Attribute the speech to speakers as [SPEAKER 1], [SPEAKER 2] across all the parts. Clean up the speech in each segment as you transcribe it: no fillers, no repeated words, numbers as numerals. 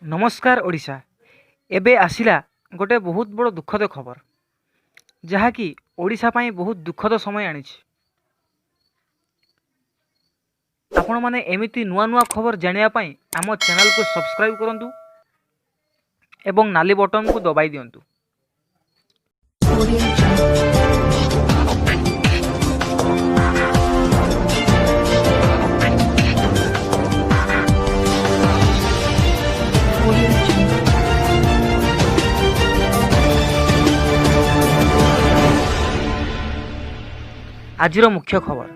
[SPEAKER 1] ନମସ୍କାର ଓଡ଼ିଶା। ଏବେ ଆସିଲା ଗୋଟେ ବହୁତ ବଡ଼ ଦୁଃଖଦ ଖବର, ଯାହାକି ଓଡ଼ିଶା ପାଇଁ ବହୁତ ଦୁଃଖଦ ସମୟ ଆଣିଛି। ଆପଣମାନେ ଏମିତି ନୂଆ ନୂଆ ଖବର ଜାଣିବା ପାଇଁ ଆମ ଚ୍ୟାନେଲକୁ ସବସ୍କ୍ରାଇବ୍ କରନ୍ତୁ ଏବଂ ନାଲି ବଟନକୁ ଦବାଇ ଦିଅନ୍ତୁ।
[SPEAKER 2] Audio Jungle. Audio Jungle.
[SPEAKER 1] ଆଜିର ମୁଖ୍ୟ ଖବର,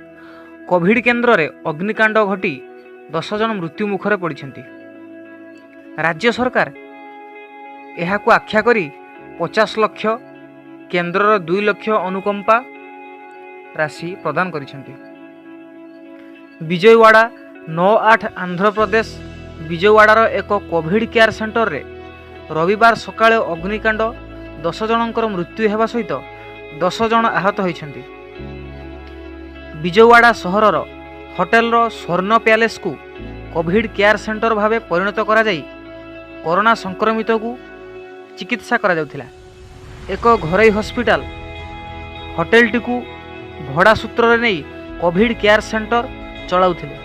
[SPEAKER 1] କୋଭିଡ୍ କେନ୍ଦ୍ରରେ ଅଗ୍ନିକାଣ୍ଡ ଘଟି 10 ଜଣ ମୃତ୍ୟୁ ମୁଖରେ ପଡ଼ିଛନ୍ତି। ରାଜ୍ୟ ସରକାର ଏହାକୁ ଆଖ୍ୟା କରି 50 ଲକ୍ଷ, କେନ୍ଦ୍ରର 2 ଲକ୍ଷ ଅନୁକମ୍ପା ରାଶି ପ୍ରଦାନ କରିଛନ୍ତି। ବିଜୟୱାଡ଼ା, 9/8, ଆନ୍ଧ୍ରପ୍ରଦେଶ ବିଜୟୱାଡ଼ାର ଏକ କୋଭିଡ୍ କେୟାର ସେଣ୍ଟରରେ ରବିବାର ସକାଳେ ଅଗ୍ନିକାଣ୍ଡ 10 ଜଣଙ୍କର ମୃତ୍ୟୁ ହେବା ସହିତ 10 ଜଣ ଆହତ ହୋଇଛନ୍ତି। ବିଜୟୱାଡ଼ା ସହରର ହୋଟେଲର ସ୍ୱର୍ଣ୍ଣ ପ୍ୟାଲେସକୁ କୋଭିଡ୍ କେୟାର ସେଣ୍ଟର ଭାବେ ପରିଣତ କରାଯାଇ କରୋନା ସଂକ୍ରମିତକୁ ଚିକିତ୍ସା କରାଯାଉଥିଲା। ଏକ ଘରୋଇ ହସ୍ପିଟାଲ ହୋଟେଲଟିକୁ ଭଡ଼ା ସୂତ୍ରରେ ନେଇ କୋଭିଡ୍ କେୟାର ସେଣ୍ଟର ଚଳାଉଥିଲେ।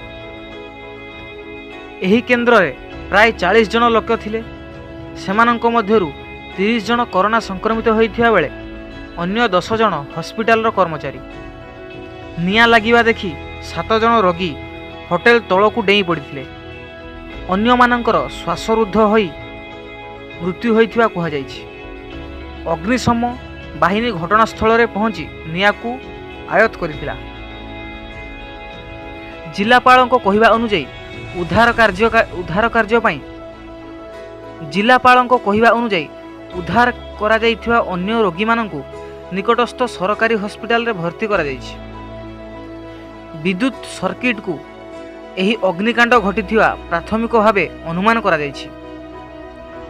[SPEAKER 1] ଏହି କେନ୍ଦ୍ରରେ ପ୍ରାୟ 40 ଜଣ ଲୋକ ଥିଲେ। ସେମାନଙ୍କ ମଧ୍ୟରୁ 30 ଜଣ କରୋନା ସଂକ୍ରମିତ ହୋଇଥିବା ବେଳେ ଅନ୍ୟ 10 ଜଣ ହସ୍ପିଟାଲର କର୍ମଚାରୀ। ନିଆଁ ଲାଗିବା ଦେଖି 7 ଜଣ ରୋଗୀ ହୋଟେଲ ତଳକୁ ଡେଇଁ ପଡ଼ିଥିଲେ। ଅନ୍ୟମାନଙ୍କର ଶ୍ୱାସରୁଦ୍ଧ ହୋଇ ମୃତ୍ୟୁ ହୋଇଥିବା କୁହାଯାଇଛି। ଅଗ୍ନିଶମ ବାହିନୀ ଘଟଣାସ୍ଥଳରେ ପହଞ୍ଚି ନିଆଁକୁ ଆୟତ୍ତ କରିଥିଲା। ଜିଲ୍ଲାପାଳଙ୍କ କହିବା ଅନୁଯାୟୀ ଉଦ୍ଧାର କାର୍ଯ୍ୟ ପାଇଁ ଜିଲ୍ଲାପାଳଙ୍କ କହିବା ଅନୁଯାୟୀ ଉଦ୍ଧାର କରାଯାଇଥିବା ଅନ୍ୟ ରୋଗୀମାନଙ୍କୁ ନିକଟସ୍ଥ ସରକାରୀ ହସ୍ପିଟାଲରେ ଭର୍ତ୍ତି କରାଯାଇଛି। ବିଦ୍ୟୁତ୍ ସର୍କିଟକୁ ଏହି ଅଗ୍ନିକାଣ୍ଡ ଘଟିଥିବା ପ୍ରାଥମିକ ଭାବେ ଅନୁମାନ କରାଯାଇଛି।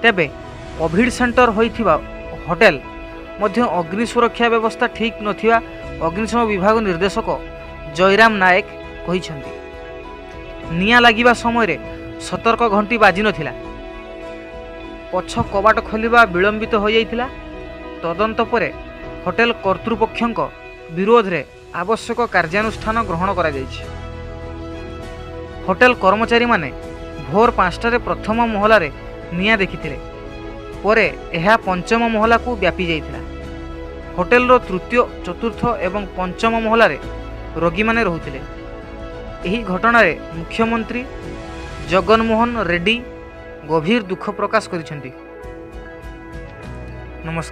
[SPEAKER 1] ତେବେ କୋଭିଡ୍ ସେଣ୍ଟର ହୋଇଥିବା ହୋଟେଲ ମଧ୍ୟ ଅଗ୍ନି ସୁରକ୍ଷା ବ୍ୟବସ୍ଥା ଠିକ୍ ନଥିବା ଅଗ୍ନିଶମ ବିଭାଗ ନିର୍ଦ୍ଦେଶକ ଜୟରାମ ନାୟକ କହିଛନ୍ତି। ନିଆଁ ଲାଗିବା ସମୟରେ ସତର୍କ ଘଣ୍ଟି ବାଜିନଥିଲା। ପଛ କବାଟ ଖୋଲିବା ବିଳମ୍ବିତ ହୋଇଯାଇଥିଲା। ତଦନ୍ତ ପରେ ହୋଟେଲ କର୍ତ୍ତୃପକ୍ଷଙ୍କ ବିରୋଧରେ ଆବଶ୍ୟକ କାର୍ଯ୍ୟାନୁଷ୍ଠାନ ଗ୍ରହଣ କରାଯାଇଛି। ହୋଟେଲ କର୍ମଚାରୀମାନେ ଭୋର 5ଟାରେ ପ୍ରଥମ ମହଲାରେ ନିଆଁ ଦେଖିଥିଲେ। ପରେ ଏହା ପଞ୍ଚମ ମହଲାକୁ ବ୍ୟାପି ଯାଇଥିଲା। ହୋଟେଲର ତୃତୀୟ, ଚତୁର୍ଥ ଏବଂ ପଞ୍ଚମ ମହଲାରେ ରୋଗୀମାନେ ରହୁଥିଲେ। ଏହି ଘଟଣାରେ ମୁଖ୍ୟମନ୍ତ୍ରୀ ଜଗନମୋହନ ରେଡ୍ଡି ଗଭୀର ଦୁଃଖ ପ୍ରକାଶ କରିଛନ୍ତି। ନମସ୍କାର।